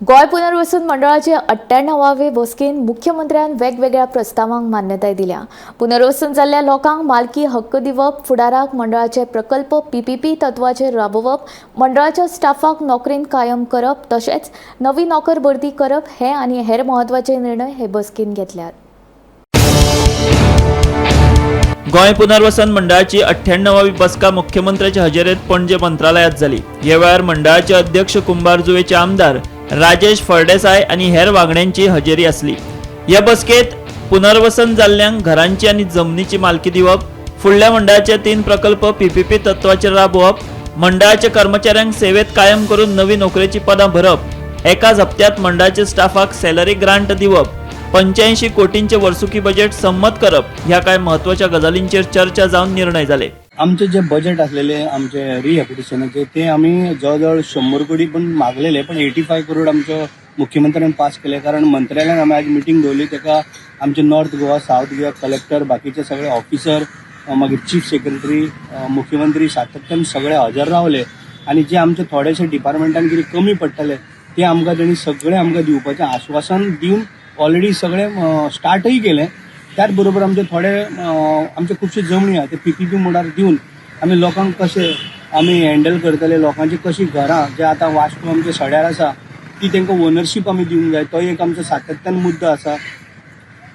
गोंय पुनर्वसन मंडळाचे 98वे बसकेन मुख्यमंत्र्यान वेगवेगळ्या प्रस्तावांक मान्यताय दिल्या. पुनर्वसन जाल्ल्या लोकांक मालकी हक्क दिवप, फुडाराक मंडळाचे प्रकल्प पीपीपी तत्वाचेर राबोवप, मंडळाच्या स्टाफाक नोकरेंत कायम करप, तशेंच नवी नोकर भरती करप हे आनी हेर म्हत्वाचे निर्णय हे बसकेन घेतल्यात. गोंय पुनर्वसन मंडळाची 98वी बसका मुख्यमंत्र्याच्या हजेरेत पणजे मंत्रालयात जाली. ह्या वेळार मंडळाचे अध्यक्ष, कुंभारजुवेचे आमदार राजेश फळदेसाय आनी हेर वांगड्यांची हजेरी आसली. ह्या बसकेत पुनर्वसन जाल्ल्यांक घरांची आनी जमनीची मालकी दिवप, फुडल्या मंडळाचे तीन प्रकल्प पीपीपी तत्वाचेर राबोवप, मंडळाच्या कर्मचाऱ्यांक सेवेत कायम करून नवी नोकरेची पदां भरप, एकाच हप्त्यात मंडळाच्या स्टाफाक सॅलरी ग्रांट दिवप, 85 कोटींचे वर्सुकी बजेट संमत करप ह्या कांय महत्वाच्या गजालींचेर चर्चा जावन निर्णय जाले. आमचे जे बजेट आसलेले आमचे रिहॅबिलिटेशनाचे, ते आमी जवळ जवळ 100 कोटी पण मागलेले, पण 85 करोड आमचो मुख्यमंत्र्यान पास केले. कारण मंत्रालयान आमी आज मिटींग दवरली, तेका आमचे north Goa, south Goa collector, बाकीचे सगळे ऑफिसर, मागीर चीफ सेक्रेटरी, मुख्यमंत्री सातत्यान सगळे हजर रावले आनी जे आमचे थोडेशे डिपार्टमेंटान कितें कमी पडटले ते आमकां तेणी सगळे आमकां दिवपाचें आश्वासन दिवन ऑलरेडी सगळे स्टार्टय केलें. त्याच बरोबर आमचे थोडे आमचे खुबशे जमनी आहा, ते पीपीपी मोडार दिवन आमी लोकांक कशे आमी हँडल करतले, लोकांची कशी घरां जे आतां वास्को आमच्या सड्यार आसा ती तांकां ओनरशीप आमी दिवंक जाय. तो एक आमचो सातत्यान मुद्दो आसा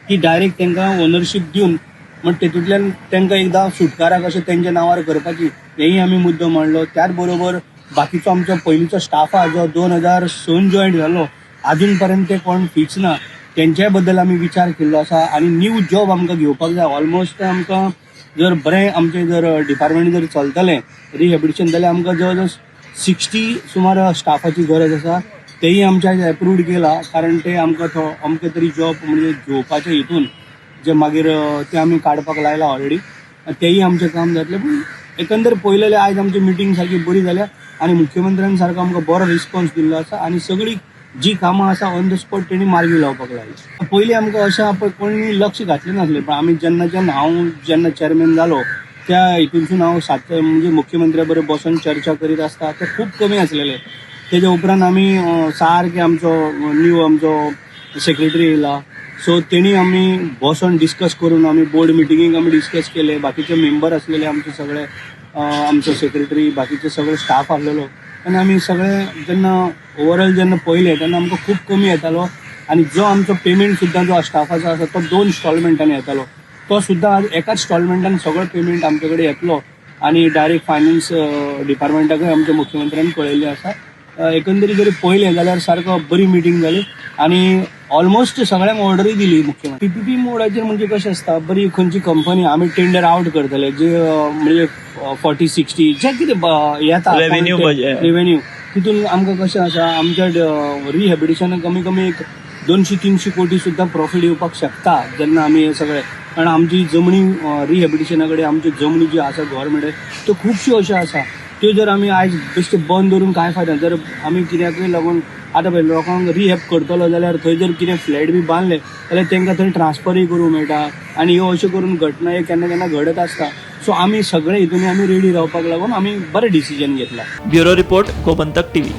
की डायरेक्ट तांकां ओनरशीप दिवन म्हण तेतूंतल्यान तांकां एकदां सुटकारा कशें तेंच्या नांवार करपाची, हेंय आमी मुद्दो मांडलो. त्याच बरोबर बाकीचो आमचो पयलींचो स्टाफ आहा, जो 2006न जॉयन जालो, अजून पर्यंत ते कोण फिक्स ना, तेंच्याय बद्दल आमी विचार केल्लो आसा आनी न्यू जॉब आमकां घेवपाक जाय. ऑलमोस्ट आमकां जर बरें आमचें जर डिपार्टमेंट जर चलतलें रिहेबिलिटेशन जाल्यार आमकां जवळ जवळ 60 सुमार स्टाफाची गरज आसा. तेय आमच्या एप्रूव्ड केला, कारण ते आमकां तो अमके तरी जॉब म्हणजे घेवपाच्या हितून जे मागीर ते आमी काडपाक लायला ऑलरेडी, तेय आमचें काम जातलें. पूण एकंदर पळयलें, आयज आमची मिटींग सारकी बरी जाल्या आनी मुख्यमंत्र्यान सारको आमकां बरो रिस्पॉन्स दिल्लो आसा आनी सगळी जी कामां आसा ऑन the spot तेणी मार्गी लावपाक लायली. पयलीं आमकां अशें पळय कोणी लक्ष घातलें नासलें, पण आमी जेन्नाच्यान हांव जेन्ना चॅरमॅन जालो त्या हितूनसून हांव सात म्हणजे मुख्यमंत्र्या बरोबर बसून चर्चा करीत आसता, ते खूब कमी आसलेले. तेच्या उपरांत आमी सारके आमचो न्यू आमचो सेक्रेटरी येयला, सो तेणी आमी बसोन डिस्कस करून आमी बोर्ड मिटिंगेक आमी डिस्कस केले. बाकीचे मेंबर आसलेले आमचे सगळे, आमचो सेक्रेटरी, बाकीचे सगळे स्टाफ आसलेलो आनी आमी सगळे जेन्ना ओवरऑल जेन्ना पळयलें तेन्ना आमकां खूब कमी येतालो आनी जो आमचो पेमेंट सुद्दां जो स्टाफाचो आसा तो दोन इन्स्टॉलमेंटांनी येतालो, तो सुद्दां आज एकाच इन्स्टॉलमेंटान सगळो पेमेंट आमचे कडेन येतलो आनी डायरेक्ट फायनान्स डिपार्टमेंटाकूय आमच्या मुख्यमंत्र्यान कळयल्लें आसा. एकंदरीत जरी पळयलें जाल्यार सारको बरी मिटींग जाली आनी ऑलमोस्ट सगळ्यांक ऑर्डरूय दिली मुख्यमंत्री. पीपीपी मोडाचेर म्हणजे कशें आसता, बरी खंयची कंपनी आमी टेंडर आवट करतले, जे म्हणजे 40-60 जे कितें येता Revenue budget. Revenue, तितून आमकां कशें आसा, आमच्या रिहेबिलिटेशनाक कमी कमी एक 200-300 कोटी सुद्दां प्रॉफीट येवपाक शकता जेन्ना आमी हे सगळे, कारण आमची जमनी रिहेबिलिटेशना कडेन आमच्यो जमनी ज्यो आसा गव्हर्मेंट त्यो खुबश्यो अश्यो आसा, त्यो जर आमी आयज बेश्टे बंद दवरून कांय फायदा ना. जर आमी कित्याकूय लागून आतां पळय लोकांक रिहॅब करतलो जाल्यार थंय जर कितें फ्लॅट बी बांदले जाल्यार तांकां थंय ट्रान्सफरूय करूंक मेळटा आनी ह्यो अश्यो करून घटना हे केन्ना केन्ना घडत आसता. सो आमी सगळे हितून आमी रेडी रावपाक लागून आमी बरें डिसिजन घेतला. Bureau report, Gomantak TV.